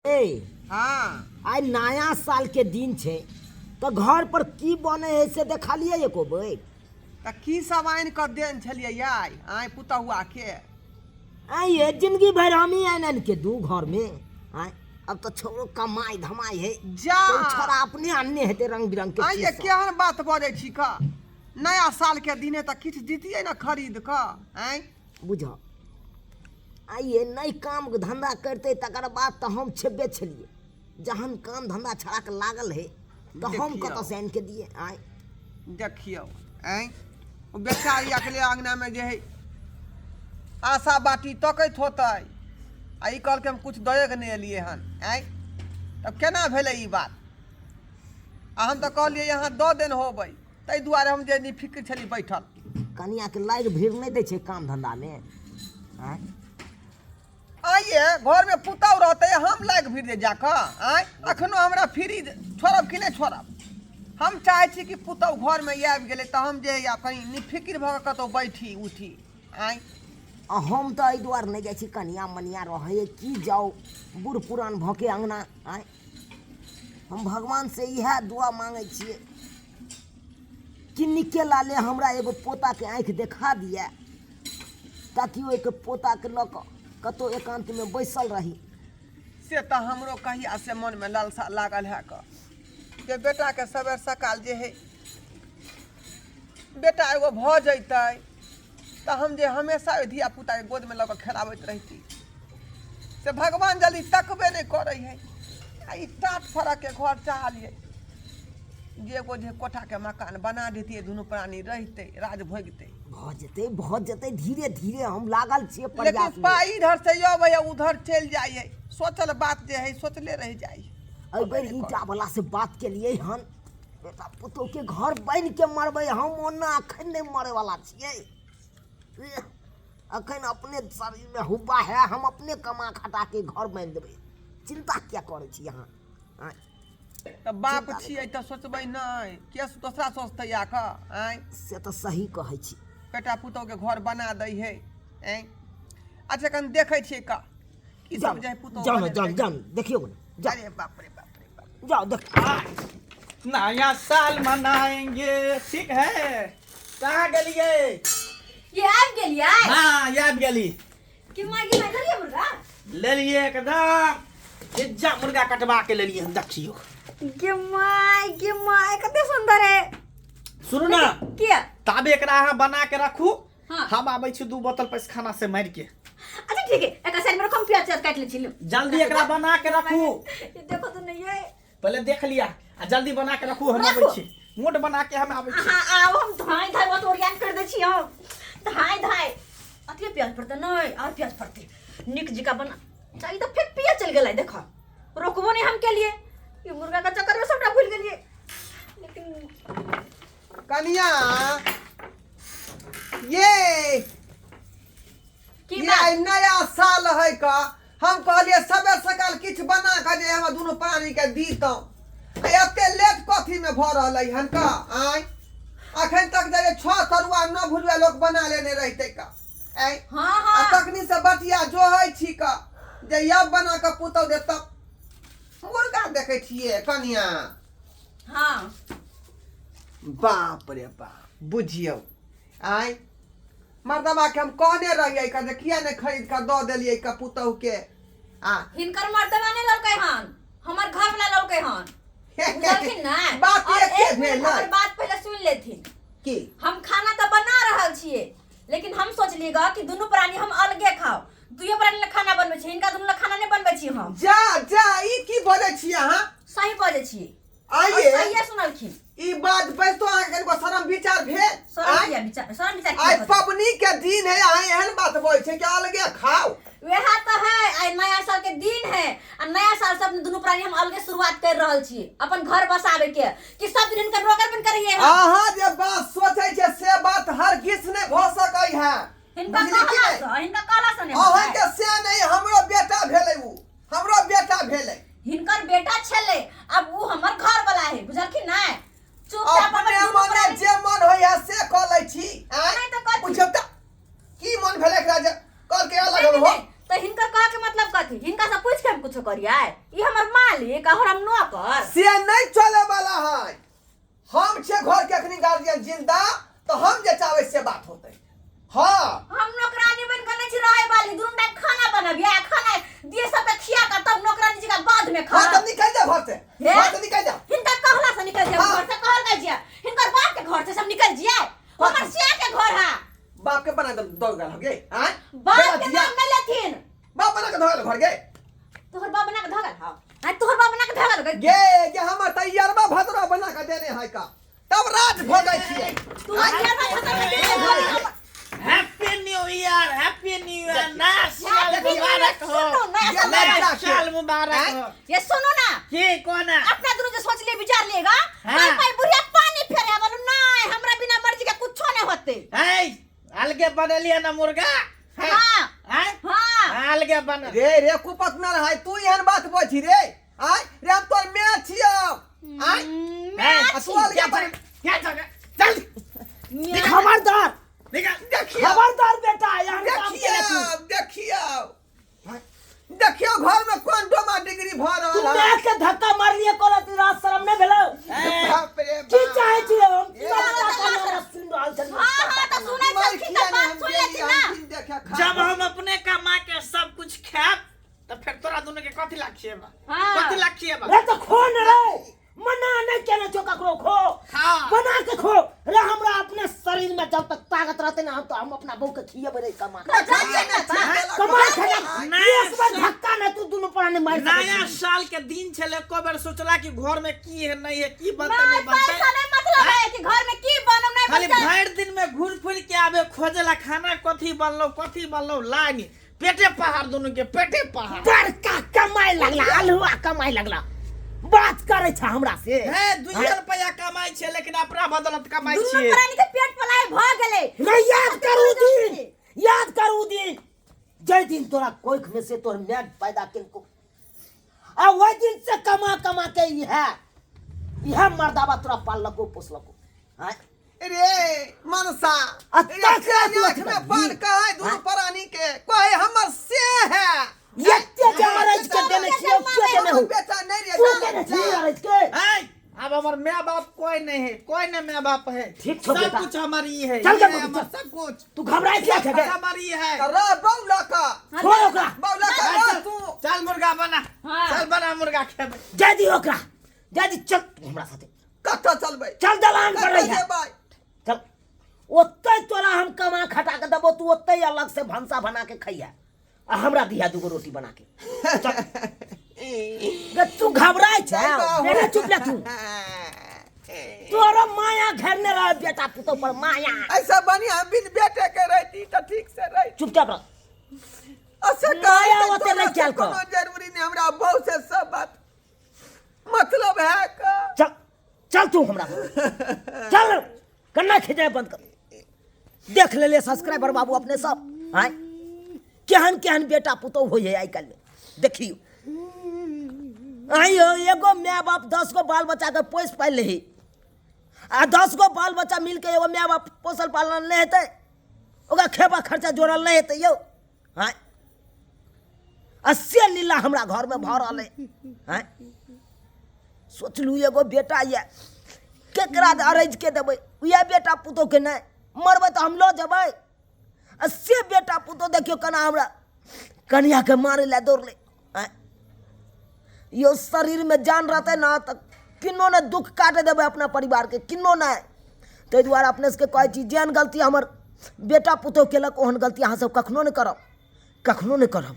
ए हाँ। आइ नया साल के दिन छै तऽ घर पर की बने है से देखलियै एको बेर? तऽ की सब आनि कऽ देन छलियै आइ आइ पुतहुआ के? आइ ये जिंदगी भरि हमही आनि आनि के दू घर में। आइ अब तऽ छोड़ो कमाई धमाई है जा तो छोड़ा अपने आनने हेतै रंग बिरंग के आइ चीज ये सब। केहन बात बजै छी का? नया साल के दिने तऽ किछु दितियै ने खरीद कऽ। आँय बुझ आइए नहि काम धन्धा करतै तकर बाद तऽ हम छेबे छलियै। जहन काम धन्धा छड़ाके लागल है तऽ हम देखियौ। कतऽसँ आनि के दियै? आँय देखियौ, आँय ओ बेचारी अकेले अङ्गनामे जे है आशा बाटी तकैत होतै आ ई कहलकै हम किछु दएके नहि एलियै हन। आँय तब केना भेलै ई बात? आ हम तऽ कहलियै अहाँ दऽ देन होबै, ताहि दुआरे हम जे निफिक्र छली बैठल। कनियाके लागि भीड़ नहि दै छै काम धन्धामे? आँय आइए घरमे पुतहु रहतै हम लागि भीड़ दे जाकऽ? आँय अखनो हमरा फ्री छोड़ब कि नहि छोड़ब? हम चाहै छी कि पुतहु घरमे आबि गेलै तऽ हम जे आब कनि निफिक्र भऽ कऽ कतहु बैठी उठी। आँय आ हम तऽ एहि दुआरे नहि जाइ छी, कनिया मनिया रहै की जाउ बूढ़ पुरान भऽ के अङ्गना। आँय हम भगवान से इएह दुआ मांगै छियै कि निके लाले हमरा एगो पोताके आँखि देखा दिए ताकि ओहिके पोताके लऽ कऽ कतहु एकान्तमे बैसल रही। से तऽ हमरो कहिया से मनमे लालसा लागल है कऽ जे बेटाके सबेर सकाल जे है बेटा एगो भऽ जैतै तऽ हम जे हमेशा ओहि धियापुताके गोदमे लऽ कऽ खेलाबैत रहिती। से भगवान जल्दी तकबे नहि करै है। आ ई टाट फड़कके घर चाहलियै जे एगो जे कोठाके मकान बना देतियै, दुनू प्राणी रहितै राज भोगितै। भऽ जेतै, भऽ जेतै, धीरे धीरे हम लागल छियै लेकिन प्रयासमे। पाइ इधर से अबै है उधर चलि जाइ है, सोचल बात जे है सोचले रहि जाइ है। एहि बेर ईंटा वाला से बात केलियै हन, बेटा पुतोह के घर बनि के मरबै हम। ओना अखन नहि मरे वाला छियै, अखन अपने शरीर में हुब्बा है, हम अपने कमा खटा के घर बनि देबै। चिंता किया करै छी अहाँ? आँय तऽ बाप छियै तऽ सोचबै नहि के दोसरा सोचतै आकऽ? आँय से तऽ सही कहै छी। बेटा पुतोहके घर बना दै है। आँय अच्छा कनि देखै छियै का की सब जे है पुतोह जाउ ने, बनेलकै। जाउ जाउ देखियौ ने, जाउ। अरे बाप रे बाप रे बाप। जाउ देख। नया साल मनाएंगे, ठीक है? कहाँ गेलिए? ये आबि गेलियै? हाँ, ये आबि गेली। कि माय गे माय, लेलियै मुर्गा? लेलिए एकदम इज्जा मुर्गा कटवा के लेलिए हम, देखियो। गे my गे my, कते सुंदर है। सुनू ना। किया? ताबे एकरा अहाँ बना के रखू। हाँ। हम आबै छी 2 बोतल पैसखाना से मारि के। अच्छा ठीक है, एक साइड में रखो, हम प्याज त्याज काट ले छी। जल्दी एकरा बना के रखू। ये देखो तो नहीं है। पहले देख लिया आ जल्दी बना के रखू, हम आबै रखू। छी, मोट बना के हम आबै छी। हाँ आओ, हम धाई धाई बहुत ओरियान कर दे छी हम धाई धाई। अतिए प्याज पड़ते नहीं और प्याज पड़ते निक जी का बना चाहिए तो फिर पिया चल गेलै। देखो रोकबो नहीं हम के लिए, ये मुर्गा का चक्कर में सबटा भूल गेलिए। लेकिन कनिया ये की ये बात? आइ नया साल है का, हम कहलिए सबेर सकाल किछु बना कऽ जे हमरा दुनू प्राणी के दीतहुँ, आ एते लेट कथी में भऽ रहलै हन का? आँय अखन तक जे 6 तरुआ 9 भुरुआ लोक बना लेने रहितै का? आँय हाँ आ हाँ तखनी से बटिया जोहै छी का जे यब बना कऽ पुतहु दे तब मुर्गा देखै छियै कनिया। हाँ बाप रे बाप, बुझियौ आँय मर्दबा के हम कहने रहियै का जे किया नहि खरीद कऽ दऽ देलियै का पुतहु के? आ हिनकर मर्दबा नहि ललकै हन, हमर घर वाला ललकै हन, बुझलखिन ने? बात और एके एक मिनट, भेलै। हमर बात पहिले सुनि लेथिन। की? हम खाना तऽ बना रहल छियै, लेकिन हम सोचलियै ग कि दुनू प्राणी हम अलगे खाओ। दुइयो प्राणी ला खाना बनबै छी, हिनका दुनू ला खाना नहि बनबै छी हम। जा जा, ई की बजै छी अहाँ? सही बजै छियै। और आइए सहिए सुनलखिन। ई बात बजतो अहाँके कनिको शरम विचार भेल? शरम आँय? किया विचार, शरम विचार आइ किया होतै? पबनी के दिन है, अहाँ एहन बात बोलै छै कि अलगे खाओ? वएह तऽ है, आइ नया साल के दिन है आ नया साल से अपने दुनू प्राणी हम अलगे शुरुआत कर रहल छी अपन घर बसाबे के, कि सब दिन हिनकर नौकर बन करैये हम। अहाँ जे बात सोचै छै से बात हरगिज नहि भऽ सकै है। हिनका बुझलियै कि कहला नहि? से, हिनका कहला से नहि होतै। अहाँके से नहि, हमरो बेटा भेलै, उ हमरो बेटा भेलै। हिनकर बेटा छलै, अब उ हमर घर वाला है, बुझलखिन नै? चुपचाप अपन अपने दुनू मने प्राणी जे मन होइए से कऽ लै छी। आँय? नहि तऽ कथी? बुझियौ तऽ की मन भेलै एकरा जे कहलकै अलग नहि, हो? नहि, तऽ हिनकर कहऽ के मतलब कथी? हिनका से पूछि के हम कुछो करियै ई हमर मालिक और हम नौकर से नहीं चले वाला है हम छे घर के अखनी गार्जियन जिंदा तो हम जे चाहबै से बात होतै हाँ हम नौकरानी बन के नहीं छी रहे वाली दुनू टाइम खाना बनबियै आ खाना दिए सबके खिया के तब नौकरानी जी का बाद में हाँ खाना तब निकल जा घर से हे? घर से निकल जा हिनकर कहला से निकल जाए हाँ। घर से कहल गए जिया हिनकर बाप के घर से सब निकल जिया हमर सिया के घर है बाप के बना दे दौड़ गल हो गए हाँ बाप के नाम नहीं लेथिन बाप बना के दौड़ घर गए तोहर बाप बना के धगल हां हां तोहर बाप बना के धगल गए गे गे हमर तैयारबा भदरा बना के देने है का तब राज भोगै छियै तू यार भाई खतर में देने घर happy new year happy new year नया साल हैप्पी न्यू मुबारक ईयर हो सुनो नया साल नया मुबारक साल मुबारक हैं? हो ये सुनो ना की कोना अपना दुनू जो सोच लिए विचार लिएगा हाँ। पाई पाई बुढ़िया पानी फेरे बोलू नहीं हमरा बिना मर्जी के कुछो नहीं होते है अलगे बनेलिए ना मुर्गा हैं? हाँ। हैं? हाँ अलगे बन रे रे कुपत न रहै तू एहन बात बजी रे आय रे हम तोर मैं छियौ आय हैं? आ तू अलगे बन क्या जगह चल खबरदार निकल देखियौ खबरदार बेटा यहाँ काम केले तू देखियौ देखियौ देखियौ घर में कोन डोमा डिग्री भऽ तू रहल है माय के धक्का मारलिए कोला ती रात शरम नहीं भेलो बाप रे की बाप। चाहे छी हम ए, सबटा कान हमरा सुन रहल छलियै हाँ हाँ तो सुनै मर छलखिन किया तऽ नहीं बात हम सुन गेली, लेथिन ना हम दिन देखे खा जब हम अपने कमा के सब कुछ खाएब तो फिर तोरा दोनों के कथी ला खिएबा हाँ। कथी ला खिएबा रे तो खो न रे मना नहीं केने छो ककरो खो हाँ। बना के खो रे हमरा अपने शरीर में जब तक ताकत रहते ना हम तो हम अपना बहू के खिएबे रे कमा के। देखलियै ने छियै, कमा खाना नया एक बार धक्का ना तू दुनू प्राणी मार सकै नया छी। साल के दिन छले एको बेर सोचला कि घर में की है नहीं है की बनते नहीं नहीं बनते पैसा नहीं मतलब है कि घर में की बनम नहीं खाली बनते भरि दिन में घूर फिर के आबे खोजेला खाना कथी बनलो कथी बनलो लानी पेटे पहाड़ दोनों के पेटे पहाड़ बड़का कमाए लगला आलुआ कमाए लगला बात करे छ हमरा से हे दुइये रुपया कमाई छै लेकिन अपना बदौलत कमाई दुनू छियै प्राणी के पेट पलाय भ गेलै रे याद करू दिन याद करू दिन जै दिन तोरा कोख में से तोहर my पैदा केलको आ ओहि दिन से कमा कमा के इहे इहे मर्दाबा तोरा पाललको पोसलको आँय रे मनसा आ रे तक से तू आँख में पान कहे दुनू हाँ? प्राणी के कहे हमर से है एते जे अरज के देने छियौ के देने हो बेटा नहीं रे तू देने छी अरज के ऐ, अब हमार माँ बाप कोई नहीं है कोई नहीं माँ बाप है ठीक छौ सब बेटा। कुछ हमारी है चल ये गे है बबी, हमार चल। सब कुछ तू घबराइ किया सब छे हमारी है रे बौला का छोड़ ओकरा बौला का चल, रह चल, तू चल मुर्गा बना हाँ। चल बना मुर्गा खेबे जाय दी ओकरा जाय दी चल तू हमरा साथे कतऽ चलबै चल दलान पर कतऽ रहिहे जेबै चल ओतै तोरा हम कमा खटा के देबो तू ओतै अलग से भनसा बना के खैया आ हमरा दिया दूगो रोटी बना के चल गे तू घबराइ छै बेटा चुप ले तू तोरो माया घेरने रह बेटा पुतोह पर माया ऐसा बढ़िया बिन बेटे के रहती तऽ ठीक से रही चुपचाप रह ऐसे कहै माया तऽ ओते तोरा नहि से कैल कर। कोनो जरूरी नहि हमरा बहू से सब बात मतलब है का चल चल तू हमरा साथे। चल कन्ना खिंचाई बंद कर देख ले ले सब्सक्राइबर बाबू अपने सब आय केहन केहन बेटा पुतोह होइ है आइ काल्हि में देखियो आइयो एगो माय बाप 10 गो बाल बच्चा के पोसि पालि लेही आ 10 गो बाल बच्चा मिल के एगो माय बाप पोसल पालन नहि हेतै ओकरा खेबा खर्चा जोड़ल नहि हेतै यौ आँय आ से लीला हमरा घरमे भऽ रहल अइ आँय सोचलहुँ एगो बेटा यऽ केकरा अरैज के देबै उएह बेटा पुतोहके नहि मरबै तऽ हम लऽ जेबै आ से बेटा पुतोह देखियौ केना हमरा कनियाके मारै लए दौड़लै आँय यौ शरीरमे जान रहतै ने तऽ किन्नो नहि दुःख काटऽ देबै अपना परिवारके किन्नो नहि ताहि दुआरे अपने सबके कहै छी जेहन गलती हमर बेटा पुतोह केलक ओहन गलती अहाँ सब कखनो नहि करब कखनो नहि करब।